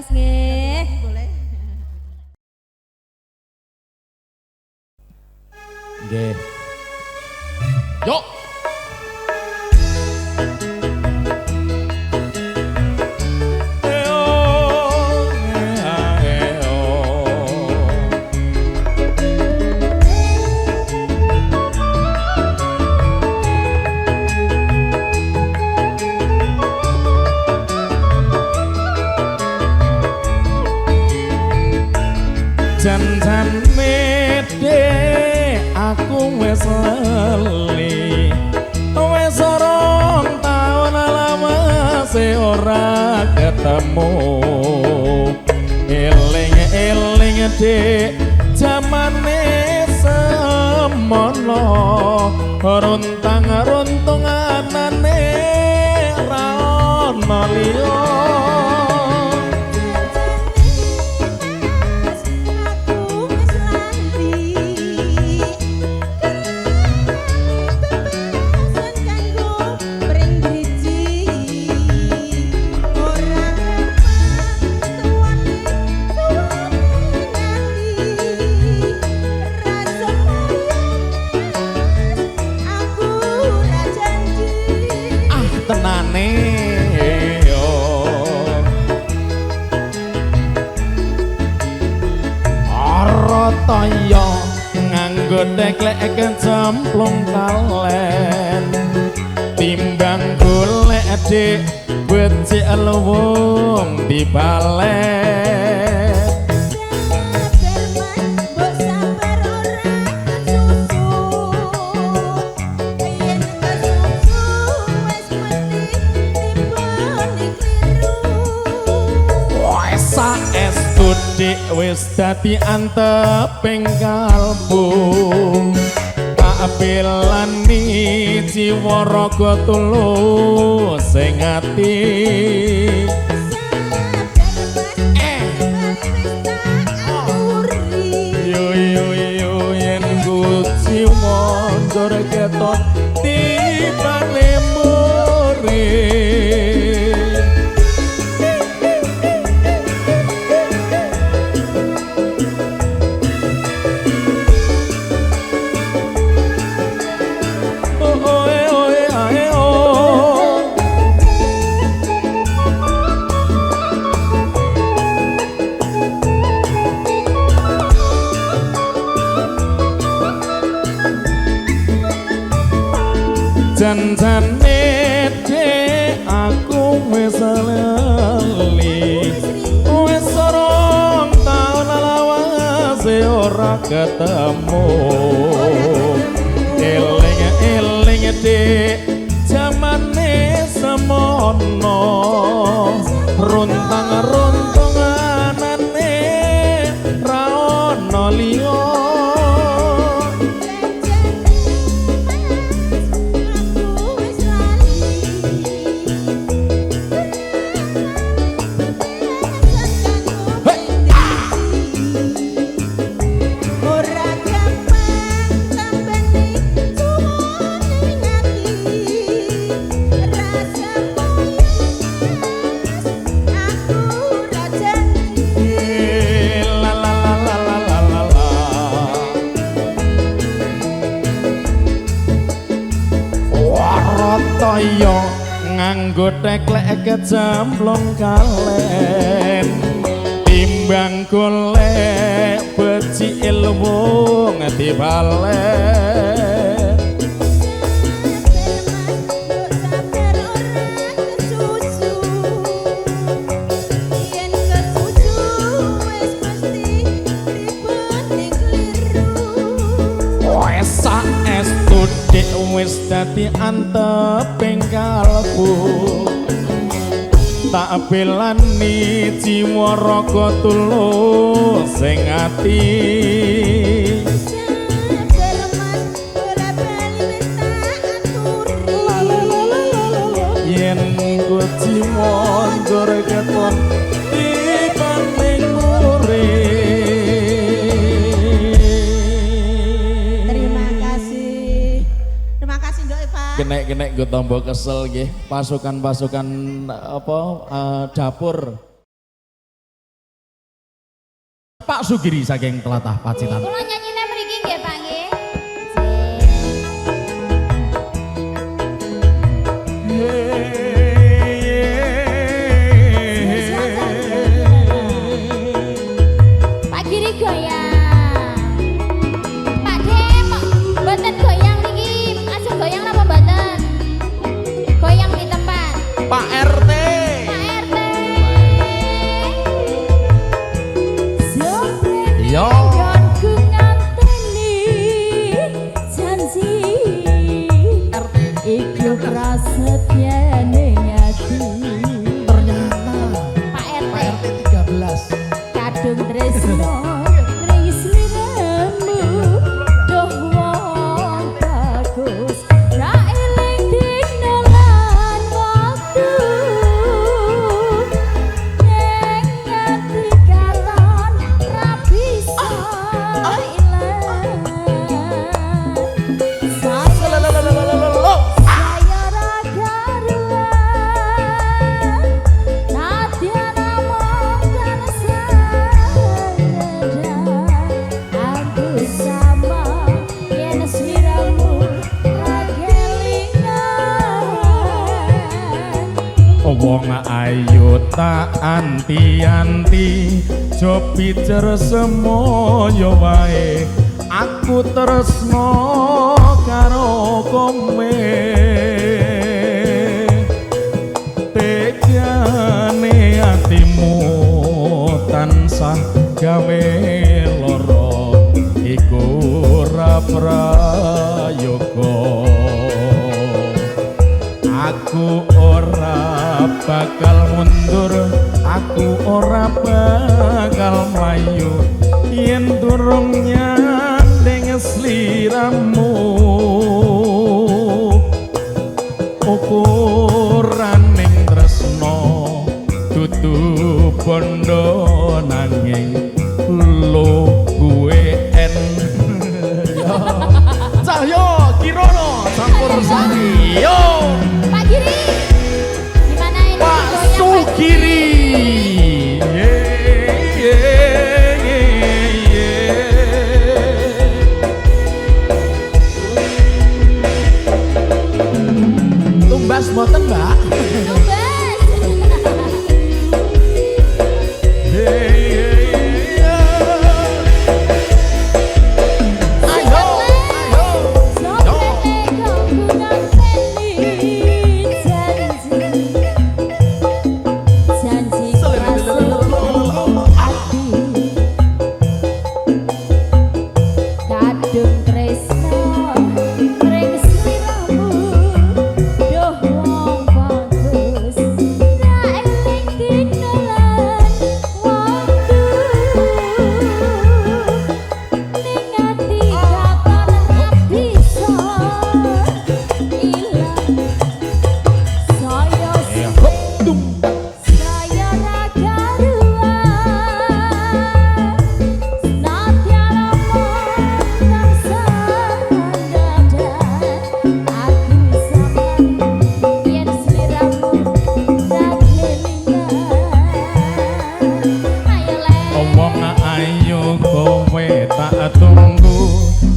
Mas nggih. Boleh. Nggih. Yuk. Jan-jane dek aku wis lali, wis 2 taun lawase ora ketemu. Eling-eling dek jamane semono, runtang-runtung anane ra ono liya. Tenane yo ora toyo nganggo teklek kecemplung kalen, timbang golek dik becik luwung dibalen. Saestu dik wis dadi anteping kalbu, tak belani jiwa raga tulus sing ati. Yo yo yo yen kuciwa njur ketok tibane muri. Jan-jane dek aku wis lali, wis 2 taun lawase ora ketemu. Eling-eling dek jamane semono, runtang-runtung anane ra ono liya. Toyo nganggo teklek kecemplung kalen, timbang golek becik luwung dibalen. Saestu dik wis dadi anteping kalbu, tak belani jiwa raga tulus sing ati. Yen kuciwa njur keton tibane nguri. Kenek-kenek nggo tombo kesel nggih, pasukan-pasukan apa dapur. Pak Sugiri saking Telatah Pacitan. Kula nyanyine mriki nggih, Pak nggih. Pak Giri goyang. Pak Dem, mboten goyang niki, ajeng goyang napa mboten? Goyang di tempat. Pak RT. Pak RT. Yo. Nggonku nganteni janji. RT. Iku prasetyane ati. Ternyata Pak RT. Pak RT 13. Kadung tresno ring sliramu duh wong bagus ra eling dina lan wektu ning ati katon ra bisa ilang. Saya ra karuan nadyan namung tansah aku sama yen sliramu ra kelingan. Wong ayu tak anti-anti, jo pijer semoyo wae, aku tresno karo kowe. Tegane atimu tansah gawe lara, iku ora prayoga. Aku ora bakal mundur, aku ora bakal mlayu yen durung nyanding sliramu. Ukuraning tresno dudu bondo nanging lo gue en. Cahyo Kirono campur sari. Yo. Pak Giri, gimana ini? Pak Goyang, Pak Sugiri. Ye, ye, ye, ye. Tumbas mboten, Mbak? Tumbas. Ye, ye, ye. Ayo, ayo. Soprene kanggo nganteni janji. Janji prasetya ati. Kadung tresno ring sliramu duh wong bagus ra eling dina lan wektu ning ati katon ra bisa ilang. Saya Hop, dum. Saya ra karuan nadyan namung tansah ndadak aku sama yen sliramu ra kelingan. Ayo le. Wong ayu kowe tak tunggu,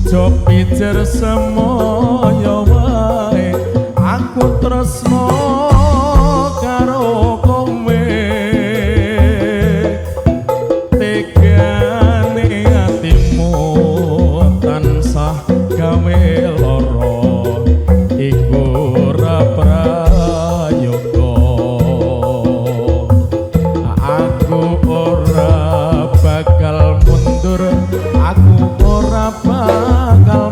jo pijer semoyo wae, aku tresno karo kowe. Tegane atimu tansah gawe lara, iku ora prayoga. Aku ora bakal mundur, aku ora bakal